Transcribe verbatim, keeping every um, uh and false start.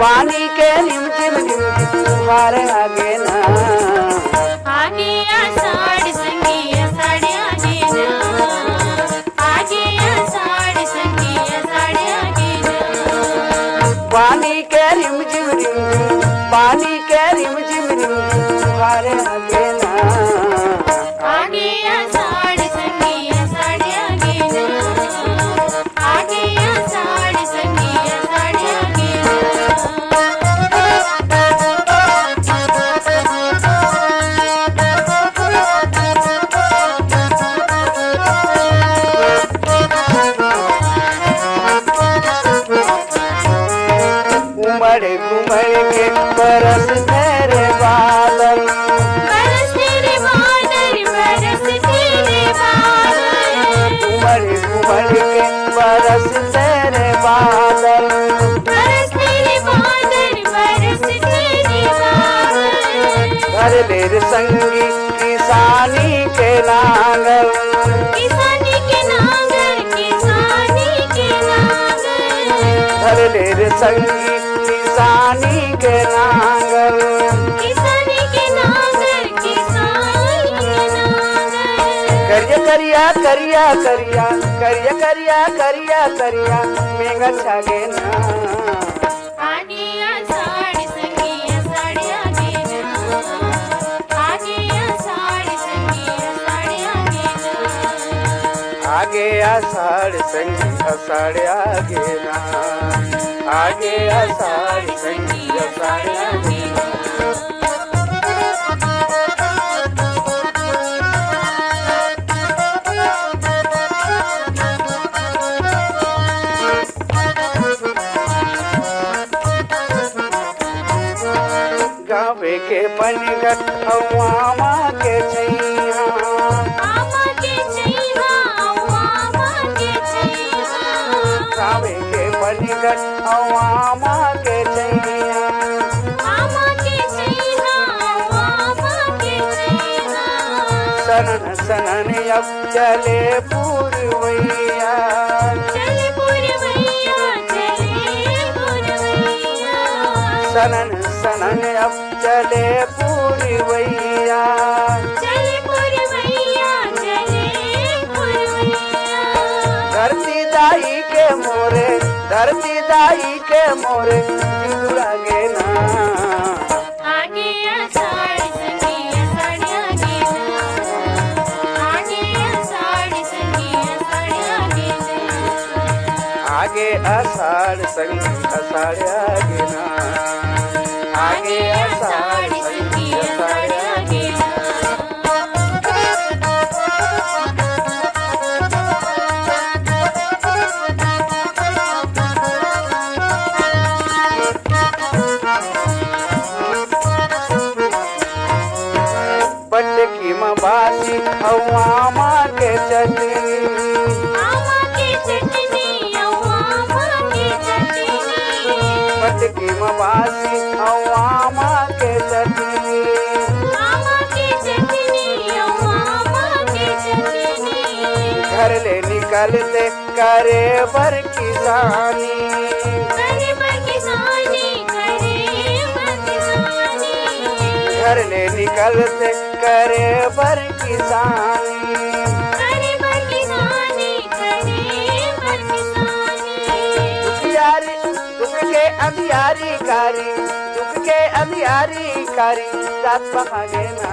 पानी के रिमझिम रिमझिम फुहार आगे ना। आगे आषाढ़ संगी आषाढ़ आगे ना। आगे आषाढ़ संगी आषाढ़ आगे ना। पानी के रिमझिम रिमझिम, पानी के रिमझिम रिमझिम फुहार आगे ना। आगे आषाढ़ संगी आषाढ़ आगे ना। आगे आषाढ़ संगी आषाढ़ आगे ना। उमड़ घुमड़ के बरस तेरे बादल। बरस तेरे बादल, बरस तेरे बादल। उमड़ घुमड़ के बरस तेरे बादल। बरस तेरे बादल, बरस तेरे बादल। भर ले रे संगी किसानी के नांगर। किसानी के नांगर, किसानी के नांगर। भर ले रे संगी किसानी के नांगर। किसानी के नांगर, किसानी के नांगर। करिया करिया करिया करिया, करिया करिया करिया करिया, मेघ छागे ना। आगे आषाढ़ संगी आषाढ़ आगे ना। आगे आषाढ़ संगी आषाढ़ आगे ना। आगे आषाढ़ संगी आषाढ़ आगे ना। आगे आषाढ़ संगी आषाढ़ आगे ना। गावे के पनघट अउ आमा के छैया। आमा के छैया, अउ आमा के छैया। गावे के पनघट अउ आमा के छैया। आमा के छैया, अउ आमा के छैया। सनन सनन अब चले पुरवैया। चले पुरवैया, चले पुरवैया। सनन सनन अब चले पुरवैया। चले पुरवैया, चले पुरवैया। धरती दाई के मोरे, धरती दाई के मोरे, जुड़ा गे ना। आगे आषाढ़ संगी आषाढ़ आगे ना। आगे आषाढ़ संगी आषाढ़ आगे ना। आगे आषाढ़ संगी आषाढ़ आगे ना। आगे आषाढ़ संगी आषाढ़ आगे ना। पटकी म बासी अउ आमा के चटनी। आमा के चटनी, अउ आमा के चटनी। पटकी म बासी अउ आमा के चटनी। आमा के चटनी, अउ आमा के चटनी। घर ले निकलते करे बर किसानी। करे बर किसानी, करे बर किसानी। घर ले निकलते करे बर किसानी। करे बर किसानी, करे बर किसानी। दुखियारी, दुख के अंधियारी कारी, दुख के अंधियारी कारी, रात पहागे ना।